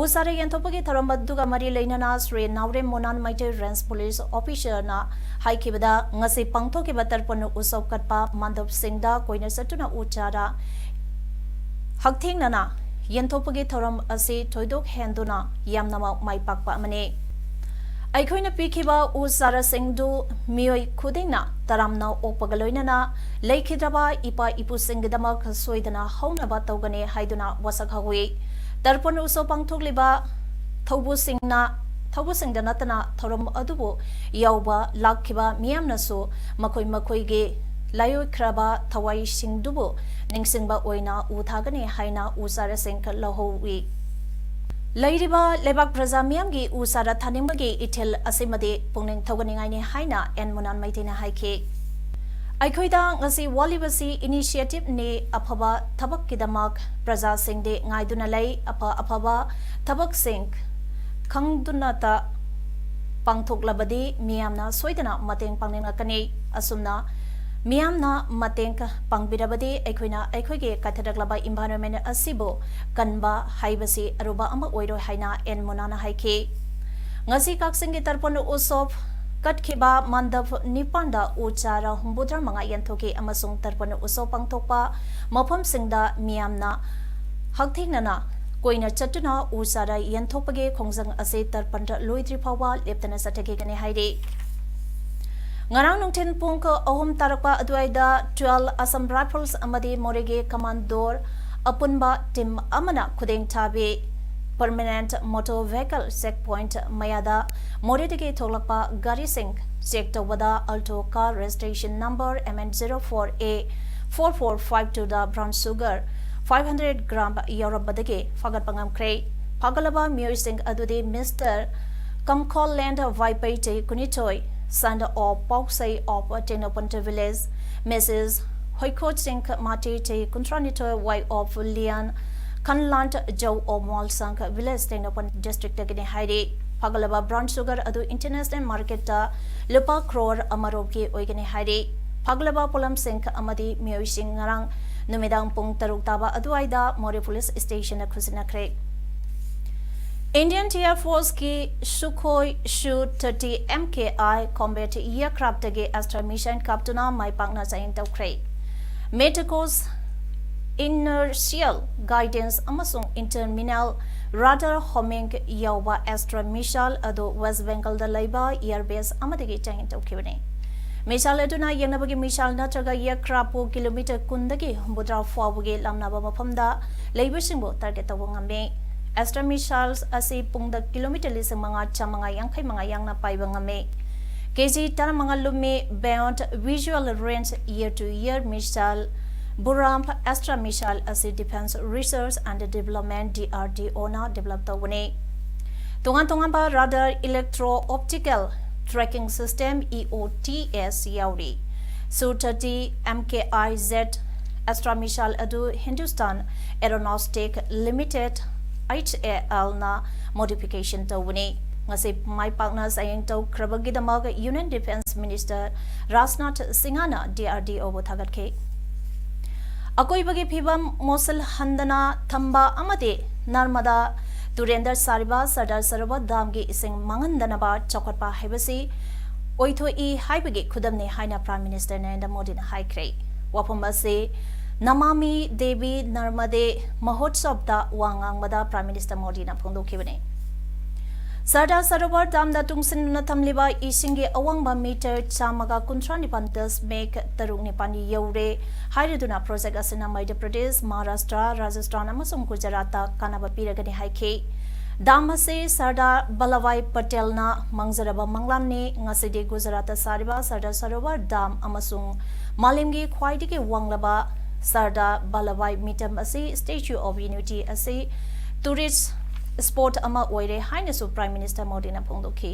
ꯎ ꯆꯥꯔ ꯌꯦꯟꯊꯣꯛꯄꯒꯤ ꯊꯧꯔꯝ ꯑꯗꯨꯒ ꯃꯔꯤ ꯂꯩꯅꯅ ꯁ꯭ꯔꯤ ꯅꯥꯎꯔꯦꯝ ꯃꯣꯅꯥꯟ ꯃꯩꯇꯩ Range Police Officerꯅ ꯍꯥꯏꯈꯤꯕꯗ, ꯉꯁꯤ ꯄꯥꯡꯊꯣꯛꯈꯤꯕ ꯇꯔꯄꯣꯟ ꯎꯠꯁꯣꯞ ꯀꯠꯄ ꯃꯟꯗꯞꯁꯤꯡꯗ ꯀꯣꯏꯅ ꯆꯠꯇꯨꯅ ꯎ ꯆꯥꯔ ꯍꯛꯊꯦꯡꯅꯅ ꯌꯦꯟꯊꯣꯛꯄꯒꯤ ꯊꯧꯔꯝ ꯑꯁꯤ ꯊꯣꯏꯗꯣꯛ ꯍꯦꯟꯗꯨꯅ ꯌꯥꯝꯅꯃꯛ ꯃꯥꯏ ꯄꯥꯛꯄ ꯑꯃꯅꯤ꯫ ꯑꯩꯈꯣꯏꯅ ꯄꯤꯈꯤꯕ ꯎ ꯆꯥꯔꯁꯤꯡꯗꯨ ꯃꯤꯑꯣꯏ ꯈꯨꯗꯤꯡꯅ ꯇꯔꯥꯝꯅ ꯑꯣꯛꯄꯒ ꯂꯣꯏꯅꯅ ꯂꯩꯈꯤꯗ꯭ꯔꯕ ꯏꯄꯥ ꯏꯄꯨꯁꯤꯡꯒꯤꯗꯃꯛ ꯁꯣꯏꯗꯅ ꯍꯧꯅꯕ ꯇꯧꯒꯅꯤ ꯍꯥꯏꯗꯨꯅ ꯋꯥꯁꯛ ꯍꯧꯏ꯫ ꯇꯔꯄꯣꯟ ꯎꯠꯁꯣꯞ ꯄꯥꯡꯊꯣꯛꯂꯤꯕ ꯊꯧꯕꯨꯁꯤꯡꯅ, ꯊꯧꯕꯨꯁꯤꯡꯗ ꯅꯠꯇꯅ ꯊꯧꯔꯝ ꯑꯗꯨꯕꯨ ꯌꯥꯎꯕ ꯂꯥꯛꯈꯤꯕ ꯃꯤꯌꯥꯝꯅꯁꯨ ꯃꯈꯣꯏ ꯃꯈꯣꯏꯒꯤ ꯂꯥꯏꯑꯣꯏꯈ꯭ꯔꯕ ꯊꯋꯥꯏꯁꯤꯡꯗꯨꯕꯨ ꯅꯤꯡꯁꯤꯡꯕ ꯑꯣꯏꯅ ꯎ ꯊꯥꯒꯅꯤ ꯍꯥꯏꯅ ꯎ ꯆꯥꯔꯁꯤꯡ ꯂꯧꯍꯧꯏ꯫ ꯂꯩꯔꯤꯕ ꯂꯩꯕꯥꯛ ꯄ꯭ꯔꯖꯥ ꯃꯤꯌꯥꯝꯒꯤ ꯎ ꯆꯥꯔ ꯊꯥꯅꯤꯡꯕꯒꯤ ꯏꯊꯤꯜ ꯑꯁꯤꯃꯗꯤ ꯄꯨꯛꯅꯤꯡ ꯊꯧꯒꯠꯅꯤꯡꯉꯥꯏꯅꯤ ꯍꯥꯏꯅ ꯑꯦꯟ ꯃꯨꯅꯥꯟ ꯃꯩꯇꯩꯅ ꯍꯥꯏꯈꯤ꯫ ꯑꯩꯈꯣꯏꯗ ꯉꯁꯤ ꯋꯥꯠꯂꯤꯕꯁꯤ initiativeꯅꯤ꯫ ꯑꯐꯕ ꯊꯕꯛꯀꯤꯗꯃꯛ ꯄ꯭ꯔꯖꯥꯁꯤꯡꯗꯤ ꯉꯥꯏꯗꯨꯅ ꯂꯩ꯫ ꯑꯐ ꯑꯐꯕ ꯊꯕꯛꯁꯤꯡ ꯈꯪꯗꯨꯅꯇ ꯄꯥꯡꯊꯣꯛꯂꯕꯗꯤ ꯃꯤꯌꯥꯝꯅ ꯁꯣꯏꯗꯅ ꯃꯇꯦꯡ ꯄꯥꯡꯅꯤꯡꯂꯛꯀꯅꯤ꯫ ꯑꯁꯨꯝꯅ ꯃꯤꯌꯥꯝꯅ ꯃꯇꯦꯡ ꯄꯥꯡꯕꯤꯔꯕꯗꯤ ꯑꯩꯈꯣꯏꯅ ꯑꯩꯈꯣꯏꯒꯤ ꯀꯥꯏꯊꯔꯛꯂꯕ environment ꯑꯁꯤꯕꯨ ꯀꯟꯕ ꯍꯥꯏꯕꯁꯤ ꯑꯔꯨꯕ ꯑꯃ ꯑꯣꯏꯔꯣꯏ ꯍꯥꯏꯅ ꯑꯦꯟ ꯃꯨꯅꯥꯅ ꯍꯥꯏꯈꯤ꯫ ꯉꯁꯤ ꯀꯛꯆꯤꯡꯒꯤ ꯇꯔꯄꯣꯟ ꯎꯠꯁꯣꯞ ꯀꯠꯈꯤꯕ ꯃꯟꯗꯞ ꯅꯤꯄꯥꯟꯗ ꯎ ꯆꯥꯔ ꯍꯨꯝꯐꯨꯇꯔꯥ ꯃꯉꯥ ꯌꯦꯟꯊꯣꯛꯈꯤ ꯑꯃꯁꯨꯡ ꯇꯔꯄꯣꯟ ꯎꯠꯁꯣꯞ ꯄꯥꯡꯊꯣꯛꯄ ꯃꯐꯝꯁꯤꯡꯗ ꯃꯤꯌꯥꯝꯅ ꯍꯛꯊꯦꯡꯅꯅ ꯀꯣꯏꯅ ꯆꯠꯇꯨꯅ ꯎ ꯆꯥꯔ ꯌꯦꯟꯊꯣꯛꯄꯒꯤ ꯈꯣꯡꯖꯪ ꯑꯁꯤ ꯇꯔꯄꯟ ꯂꯣꯏꯗ꯭ꯔꯤ ꯐꯥꯎꯕ ꯂꯦꯞꯇꯅ ꯆꯠꯊꯈꯤꯒꯅꯤ ꯍꯥꯏꯔꯤ꯫ ꯉꯔꯥꯡ ꯅꯨꯡꯊꯤꯜ ꯄꯨꯡ ꯑꯍꯨꯝ ꯇꯥꯔꯛꯄ ꯑꯗꯨꯋꯥꯏꯗ twelve Assam Rifles ꯑꯃꯗꯤ ꯃꯣꯔꯦꯒꯤ ꯀꯃꯥꯟꯗꯣꯔ ꯑꯄꯨꯟꯕ ꯇꯤꯝ ꯑꯃꯅ ꯈꯨꯗꯦꯡ ꯊꯥꯕꯤ꯫ Permanent Motor Vehicle Checkpoint ꯃꯌꯥꯗ ꯃꯣꯔꯦꯗꯒꯤ ꯊꯣꯛꯂꯛꯄ ꯒꯥꯔꯤꯁꯤꯡ ꯆꯦꯛ ꯇꯧꯕꯗ Alto car registration number M N zero four A four four five two the brown sugar five hundred gram ꯌꯥꯎꯔꯝꯕꯗꯒꯤ ꯐꯥꯒꯠꯄ ꯉꯝꯈ꯭ꯔꯦ꯫ ꯐꯥꯒꯠꯂꯕ ꯃꯤꯑꯣꯏꯁꯤꯡ ꯑꯗꯨꯗꯤ Mister ꯀꯝꯈꯣꯜꯂꯦꯟ ꯋꯥꯏꯄꯩ, ꯆꯍꯤ ꯀꯨꯟꯅꯤꯊꯣꯏ, son of ꯄꯥꯎꯁꯩ of Tengnoupal village, Missus ꯍꯣꯏꯈꯣꯠꯁꯤꯡ ꯃꯥꯇꯤ, ꯆꯍꯤ ꯀꯨꯟꯊ꯭ꯔꯥꯅꯤꯊꯣꯏ, wife of ꯂꯤꯌꯥꯟ ꯈꯟꯂꯥꯟ ꯖꯧ of ꯃꯣꯜꯁꯪ village, Tengnoupal district ꯇꯒꯤꯅꯤ ꯍꯥꯏꯔꯤ꯫ ꯐꯥꯒꯠꯂꯕ brown sugar ꯑꯗꯨ international market ꯇ ꯂꯨꯄꯥ ꯀ꯭ꯔꯣꯔ ꯑꯃ ꯔꯣꯝꯒꯤ ꯑꯣꯏꯒꯅꯤ ꯍꯥꯏꯔꯤ꯫ ꯐꯥꯒꯠꯂꯕ ꯄꯣꯠꯂꯝꯁꯤꯡ ꯑꯃꯗꯤ ꯃꯤꯑꯣꯏꯁꯤꯡ ꯉꯔꯥꯡ ꯅꯨꯃꯤꯗꯥꯡ ꯄꯨꯡ ꯇꯔꯨꯛ ꯇꯥꯕ ꯑꯗꯨꯋꯥꯏꯗ ꯃꯣꯔꯦ police station ꯗ ꯈꯨꯠꯁꯤꯟꯅꯈ꯭ꯔꯦ꯫ Indian Air Force ꯀꯤ Sukhoi Su thirty M K I combat aircraft ꯇꯒꯤ Astra missile ꯀꯥꯞꯇꯨꯅ ꯃꯥꯏ ꯄꯥꯛꯅ ꯆꯥꯡꯌꯦꯡ ꯇꯧꯈ꯭ꯔꯦ꯫ Meteor's inertial guidance ꯑꯃꯁꯨꯡ internal radar homing ꯌꯥꯎꯕ Astra missile ꯑꯗꯨ West Bengal ꯗ ꯂꯩꯕ air base ꯑꯃꯗꯒꯤ ꯆꯥꯡꯌꯦꯡ ꯇꯧꯈꯤꯕꯅꯤ꯫ Missile ꯑꯗꯨꯅ ꯌꯦꯡꯅꯕꯒꯤ missile ꯅꯠꯇ꯭ꯔꯒ aircraft ꯄꯨ kilometre ꯀꯨꯟꯗꯒꯤ ꯍꯨꯝꯐꯨꯇꯔꯥ ꯐꯥꯎꯕꯒꯤ ꯂꯥꯞꯅꯕ ꯃꯐꯝꯗ ꯂꯩꯕꯁꯤꯡꯕꯨ target ꯇꯧꯕ ꯉꯝꯃꯤ꯫ Astra missiles ꯑꯁꯤ ꯄꯨꯡꯗ kilometre ꯂꯤꯁꯤꯡ ꯃꯉꯥ ꯆꯥꯃꯉꯥ ꯌꯥꯡꯈꯩ ꯃꯉꯥ ꯌꯥꯡꯅ ꯄꯥꯏꯕ ꯉꯝꯃꯤ꯫ K G ꯇꯔꯥꯃꯉꯥ ꯂꯨꯝꯃꯤ꯫ Beyond visual range air to air missile Burrahn Astra missile ꯑꯁꯤ Defence Research and Development, D R D O ꯅ develop ꯇꯧꯕꯅꯤ꯫ ꯇꯣꯉꯥꯟ ꯇꯣꯉꯥꯟꯕ radar electro-optical tracking system, E O T S, ꯌꯥꯎꯔꯤ꯫ Su thirty M K I Z Astra missile ꯑꯗꯨ Hindustan Aeronautic Limited, H A L ꯅ modification ꯇꯧꯕꯅꯤ꯫ ꯉꯁꯤ ꯃꯥꯏ ꯄꯥꯛꯅ ꯆꯥꯡꯌꯦꯡ ꯇꯧꯈ꯭ꯔꯕꯒꯤꯗꯃꯛ Union Defence Minister ꯔꯥꯖꯅꯥꯊ ꯁꯤꯡꯍꯅ D R D O ꯕꯨ ꯊꯥꯒꯠꯈꯤ꯫ ꯑꯀꯣꯏꯕꯒꯤ ꯐꯤꯕꯝ ꯃꯣꯠꯁꯤꯜꯍꯟꯗꯅ ꯊꯝꯕ ꯑꯃꯗꯤ ꯅꯔꯃꯗꯥ ꯇꯨꯔꯦꯟꯗ ꯁꯥꯔꯤꯕ ꯁꯔꯗꯥꯔ ꯁꯔꯣꯕꯔ ꯗꯥꯝꯒꯤ ꯏꯁꯤꯡ ꯃꯥꯡꯍꯟꯗꯅꯕ ꯆꯥꯎꯈꯠꯄ ꯍꯥꯏꯕꯁꯤ ꯑꯣꯏꯊꯣꯛꯏ ꯍꯥꯏꯕꯒꯤ ꯈꯨꯗꯝꯅꯤ ꯍꯥꯏꯅ Prime Minister ꯅꯔꯦꯟꯗ꯭ꯔ ꯃꯣꯗꯤꯅ ꯍꯥꯏꯈ꯭ꯔꯦ꯫ ꯋꯥꯐꯝ ꯑꯁꯤ ꯅꯃꯥꯃꯤ ꯗꯦꯕꯤ ꯅꯔꯃꯗꯦ ꯃꯍꯣꯠꯁꯕꯇ ꯋꯥ ꯉꯥꯡꯕꯗ Prime Minister ꯃꯣꯗꯤꯅ ꯐꯣꯡꯗꯣꯛꯈꯤꯕꯅꯤ꯫ ꯁꯔꯗꯥꯔ ꯁꯔꯣꯕꯔ ꯗꯥꯝꯗ ꯇꯨꯡꯁꯤꯟꯗꯨꯅ ꯊꯝꯂꯤꯕ ꯏꯁꯤꯡꯒꯤ ꯑꯋꯥꯡꯕ ꯃꯤꯇꯔ ꯆꯥꯝꯃꯒ ꯀꯨꯟꯊ꯭ꯔꯥ ꯅꯤꯄꯥꯟ ꯗꯁꯃꯤꯛ ꯇꯔꯨꯛ ꯅꯤꯄꯥꯟ ꯌꯧꯔꯦ ꯍꯥꯏꯔꯗꯨꯅ ꯄ꯭ꯔꯣꯖꯦꯛ ꯑꯁꯤꯅ ꯃꯙ꯭ꯌ ꯄ꯭ꯔꯗꯦꯁ, ꯃꯍꯥꯔꯥꯁꯇ꯭ꯔ, ꯔꯥꯖꯁꯊꯥꯟ ꯑꯃꯁꯨꯡ ꯒꯨꯖꯔꯥꯠꯇ ꯀꯥꯟꯅꯕ ꯄꯤꯔꯒꯅꯤ ꯍꯥꯏꯈꯤ꯫ ꯗꯥꯝ ꯑꯁꯤ ꯁꯔꯗꯥꯔ ꯚꯜꯂꯚꯚꯥꯏ ꯄꯇꯦꯜꯅ ꯃꯥꯡꯖꯔꯕ ꯃꯪꯂꯥꯟꯅꯤ꯫ ꯉꯁꯤꯗꯤ ꯒꯨꯖꯔꯥꯠꯇ ꯁꯥꯔꯤꯕ ꯁꯔꯗꯥꯔ ꯁꯔꯣꯕꯔ ꯗꯥꯝ ꯑꯃꯁꯨꯡ ꯃꯥꯂꯦꯝꯒꯤ ꯈ꯭ꯋꯥꯏꯗꯒꯤ ꯋꯥꯡꯂꯕ ꯁꯔꯗꯥꯔ ꯚꯜꯂꯚꯚꯥꯏ ꯃꯤꯇꯝ ꯑꯁꯤ, Statue of Unity ꯑꯁꯤ, ꯇꯨꯔꯤꯁ ꯁ꯭ꯄꯣꯠ ꯑꯃ ꯑꯣꯏꯔꯦ ꯍꯥꯏꯅꯁꯨ ꯄ꯭ꯔꯥꯏꯝ ꯃꯤꯅꯤꯁꯇꯔ ꯃꯣꯗꯤꯅ ꯐꯣꯡꯗꯣꯛꯈꯤ꯫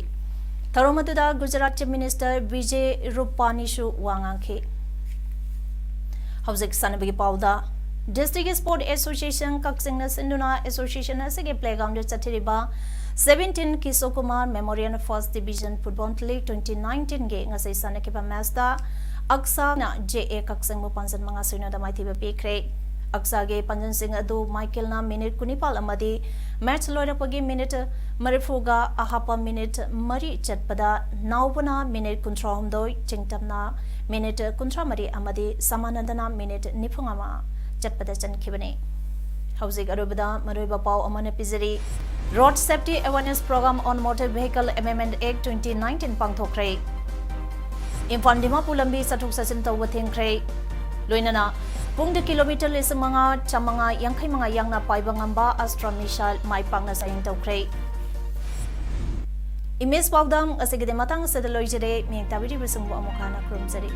ꯊꯧꯔꯝ ꯑꯗꯨꯗ ꯒꯨꯖꯔꯥꯠ ꯆꯤꯐ ꯃꯤꯅꯤꯁꯇꯔ ꯕꯤꯖꯦ ꯔꯨꯄꯥꯅꯤꯁꯨ ꯋꯥ ꯉꯥꯡꯈꯤ꯫ ꯍꯧꯖꯤꯛ ꯁꯥꯟꯅꯕꯒꯤ ꯄꯥꯎꯗ꯫ ꯗꯤꯁꯇ꯭ꯔꯤꯛ ꯁ꯭ꯄꯣꯔꯠ ꯑꯦꯁꯣꯁꯤꯌꯦꯁꯟ ꯀꯛꯆꯤꯡꯅ ꯁꯤꯟꯗꯨꯅ ꯑꯦꯁꯣꯁꯤꯌꯦꯁꯟ ꯑꯁꯤꯒꯤ ꯄ꯭ꯂꯦꯒ꯭ꯔꯥꯎꯟꯗ ꯆꯠꯊꯔꯤꯕ seventeen Kisho Kumar memorial first division football league twenty nineteen ꯒꯤ ꯉꯁꯤ ꯁꯥꯟꯅꯈꯤꯕ ꯃꯦꯆꯇ ꯑꯛꯁꯥꯅ ꯖꯦ ꯑꯦ ꯀꯛꯆꯤꯡꯕꯨ ꯄꯥꯟꯖꯟ ꯃꯉꯥ ꯁꯤꯅꯣꯗ ꯃꯥꯏꯊꯤꯕ ꯄꯤꯈ꯭ꯔꯦ꯫ ꯑꯛꯁꯥꯒꯤ ꯄꯥꯟꯖꯟꯁꯤꯡ ꯑꯗꯨ ꯃꯥꯏꯀꯦꯜꯅ ꯃꯤꯅꯤꯠ ꯀꯨꯟꯅꯤꯄꯥꯜ ꯑꯃꯗꯤ ꯃꯦꯆ ꯂꯣꯏꯔꯛꯄꯒꯤ ꯃꯤꯅꯤꯠ ꯃꯔꯤꯐꯨꯒ ꯑꯍꯥꯞꯄ ꯃꯤꯅꯤꯠ ꯃꯔꯤ ꯆꯠꯄꯗ ꯅꯥꯎꯕꯅ ꯃꯤꯅꯤꯠ ꯀꯨꯟꯊ꯭ꯔꯥꯍꯨꯝꯗꯣꯏ, ꯆꯤꯡꯇꯝꯅ ꯃꯤꯅꯤꯠ ꯀꯨꯟꯊ꯭ꯔꯥꯃꯔꯤ ꯑꯃꯗꯤ ꯁꯃꯥꯅꯟꯗꯅ ꯃꯤꯅꯤꯠ ꯅꯤꯐꯨꯃꯉꯥ ꯆꯠꯄꯗ ꯆꯟꯈꯤꯕꯅꯤ꯫ ꯍꯧꯖꯤꯛ ꯑꯔꯣꯏꯕꯗ ꯃꯔꯨꯑꯣꯏꯕ ꯄꯥꯎ ꯑꯃꯅ ꯄꯤꯖꯔꯤ꯫ Road Safety Awareness Program on Motor Vehicle Amendment Act twenty nineteen ꯄꯥꯡꯊꯣꯛꯈ꯭ꯔꯦ꯫ Imphal Dimapur ꯂꯝꯕꯤ ꯆꯠꯊꯣꯛ ꯆꯠꯁꯤꯟ ꯇꯧꯕ ꯊꯤꯡꯈ꯭ꯔꯦ꯫ ꯂꯣꯏꯅꯅ ꯄꯨꯡꯗ ꯀꯤꯂꯣꯃꯤꯇꯔ ꯂꯤꯁꯤꯡ ꯃꯉꯥ ꯆꯥꯝꯃꯉꯥ ꯌꯥꯡꯈꯩ ꯃꯉꯥ ꯌꯥꯡꯅ ꯄꯥꯏꯕ ꯉꯝꯕ ꯑꯁꯇ꯭ꯔ ꯃꯤꯁꯥꯏꯜ ꯃꯥꯏ ꯄꯥꯛꯅ ꯆꯥꯡꯌꯦꯡ ꯇꯧꯈ꯭ꯔꯦ꯫ ꯏꯃꯦꯖ ꯄꯥꯎꯗꯝ ꯑꯁꯤꯒꯤꯗꯤ ꯃꯇꯥꯡ ꯑꯁꯤꯗ ꯂꯣꯏꯖꯔꯦ꯫ ꯃꯤꯠꯌꯦꯡ ꯇꯥꯕꯤꯔꯤꯕꯁꯤꯡꯕꯨ ꯑꯃꯨꯛ ꯍꯟꯅ ꯈꯨꯔꯨꯝꯖꯔꯤ꯫